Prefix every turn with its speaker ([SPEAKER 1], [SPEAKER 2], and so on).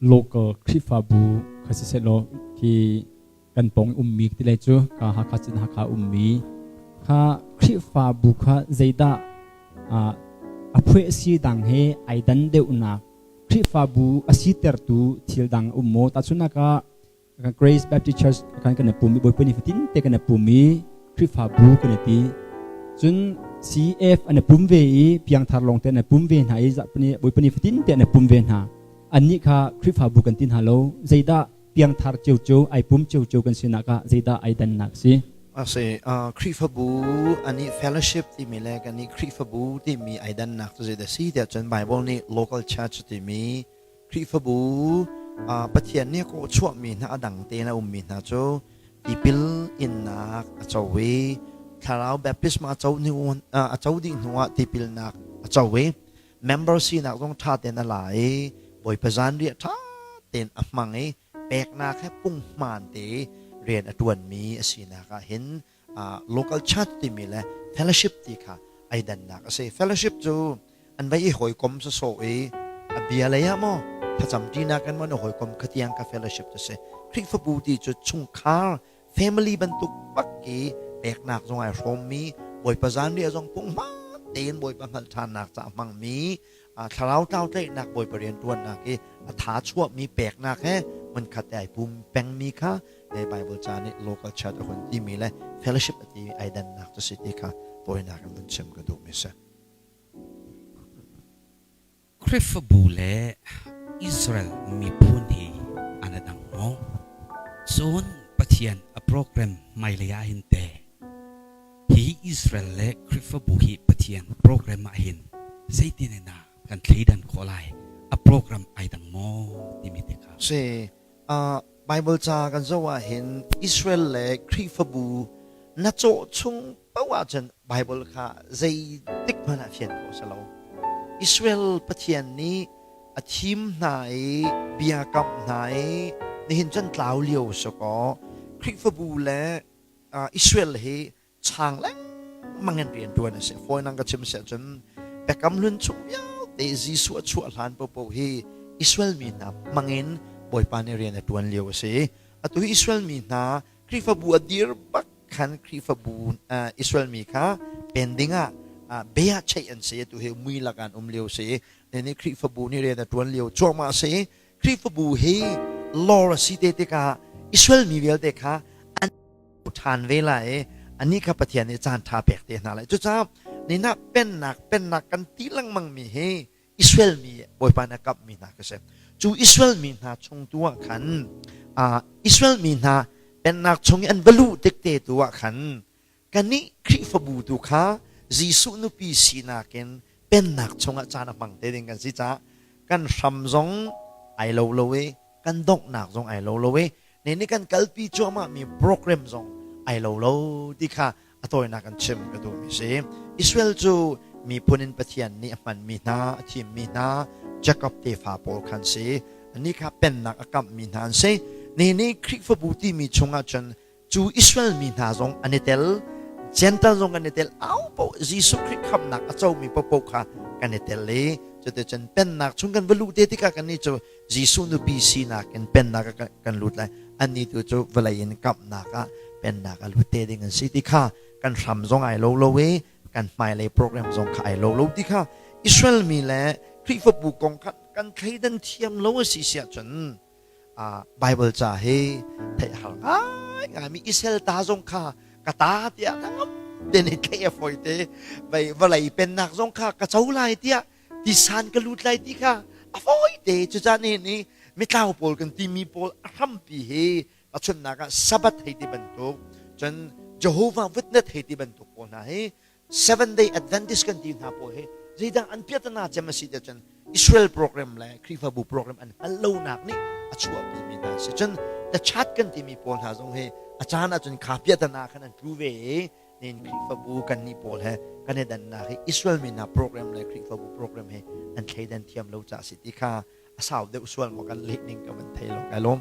[SPEAKER 1] Local Khrihfabu kha siseh law khi kan pawng i ummi ti lei cu ka Hakha cun Hakha ummi kha Khrihfabu kha zeidah a phueh si dang he ai dan deuhnak, Khrihfabu a sitertu thil dang um maw? Tahchunhnak ah, Grace Baptist Church kan kan i pum i Bawipa ni fatin te kan i pum i Khrihfabu kan i ti. Cun CF an i pum ve i piangthar lawng te an i pum ve hna i Bawipa ni fatin te an i pum ve hna. Annih kha Khrihfabu kan ti hna lo. Zeidah piangthar ciocio ai pum ciocio kan sinak ah zeidah ai dannak si?
[SPEAKER 2] Ase Khrihfabu ani fellowship timi le kan i Khrihfabu timi ai dannak cu zeidah si tiah cun Bible nih local church timi Khrihfabu Pathian nih a kawhchuahmi hna a dang tein a ummi hna cu tipil innak a co i thlarau baptisma a co dih hnuah tipilnak a co i member sinak zong ṭha tein a la i Bawipa zanriah ṭha tein a hmang i peknak he punghmaan te rian a ṭuanmi a sinak ah hin local church timi le fellowship ti kha ai dannak a si. Fellowship cu an vai i hawikom sawsawh i a bia lei ah maw thlacam ṭinak in maw na hawikom khatiang ka fellowship cu si. Khrihfabu ti cu chungkhar family bantuk bak i peknak zong ai hrawmmi, Bawipa zanriah zong punghman tein Bawipa hngalh ṭhannak ca hmangmi, thlarau tlau tlaihnak Bawipa rianṭuannak i a tha chuahmi peknak he hmunkhat te ai pum pengmi kha le Bible ca nih local church a hun timi le fellowship a ti ai dannak cu si ti kha tawinak in vun chim ka duhmi si.
[SPEAKER 3] Khrihfabu le Israel miphun hi an i dang maw? Cun Pathian a program hmailei ah hin teh hi Israel le Khrihfabu hi Pathian program ah hin zeitin in dah kan thleidan khawh lai? A program ai dang maw timi te kha.
[SPEAKER 2] Si, Bible ca kan zoh ahhin Israel le Khrihfabu na cawh chung paoh ahcun Bible kha zeitik hmanh ah fian khawh a si lo. Israel Pathian nih a thim hna i bia kamh hna i nihin cun tlau lio si kaw Khrihfabu le Israel hi chang lengmang in rian ṭuan a si. Fawi nang ka chim si ahcun Biakam Hlun chung vialte Jesuh a chuah hlan paohpaoh hi Israel mi hna hmangin Bawipa nih rian a ṭuan lio a si. Atu hi Israel mi hna Khrihfabu a dir bak khan Khrihfabu Israel mi kha pending ah bia cheih an si. Atu hi mui lakah an um lio a si. Nih Khrihfabu nih rian a ṭuan lio cuahmah a si. Khrihfabu hi lawr a si te tikah Israel mi vialte kha an ṭhan ve lai i anih kha Pathian nih caan ṭha pek te hna lai. Cucaah nina pennak pennak kan ti lengmang mi hi Israel mi Bawipa nih a kamhmi hna ka si. Cu Israel mi hna chung tu ah khan Israel mi hna pennak chung i an va luh tik te tu ah khan kannih Khrihfabu tu kha Jesuh nupi sinak in pennak chungah caan a hmang te ding kan si caah kan hram zong ai lo lo i kan donghnak zong ai lo lo i ne nih kan kalpi cuahmah mi program zong ai lo lo ti kha a tawinak kan chim ka duhmi si. Israel cu miphun in Pathian nih a hmanmi hna, a thimmi hna Jacob tefa pawl khan si. Anih kha pennak a kamhmi hna an si. Ne nih Khrihfabu timi chungah cun cu Israel mi hna zong an i tel, Gentle zong kan i tel, au paoh Jesuh Khrih khamhnak a comi paohpaoh kha kan i tel i cuticun pennak chung kan va luh te tikah kannih cu Jesuh nupi sinak in pennak ah kan lut lai, annih tu cu vawlei in kamhnak ah pennak ah lut te ding an si ti kha kan hram zong ai lo lo i kan hmailei program zong kha ai lo lo ti kha Israel mi le Khrihfabu kong kha kan thleidan thiam lo a si siah cun Bible ca hi theih har ngai ngai mi Israel ta zong kha ka ta tiah ka ngam te nih theih a fawi te vei vawlei pennak zong kha ka co lai tiah tisan ka lut lai ti kha a fawi te. Cucaah ni ni mitlau pawl kan timi pawl a hrampi hi a chunnak ah Sabbath hei ti bantuk, cun Jehovah Witness hei ti bantuk pawl hna hi, Seven Day Adventist kan ti hna pawl hi zeidah an piatana cem a si te cun Israel program le Khrihfabu program an hngalh lonak nih a chuahpi mi hna si. Cun the chat kan timi pawl hna zong hi a caan ahcun kha piatana khan an tlu ve i nin Khrihfabu kan nih pawl he kan i dannak hi Israel mi hna program le Khrihfabu program he an thleidan thiam lo ca si ti kha a sau deuh sual maw kan leh ning ka van thei lo. Kai lawm.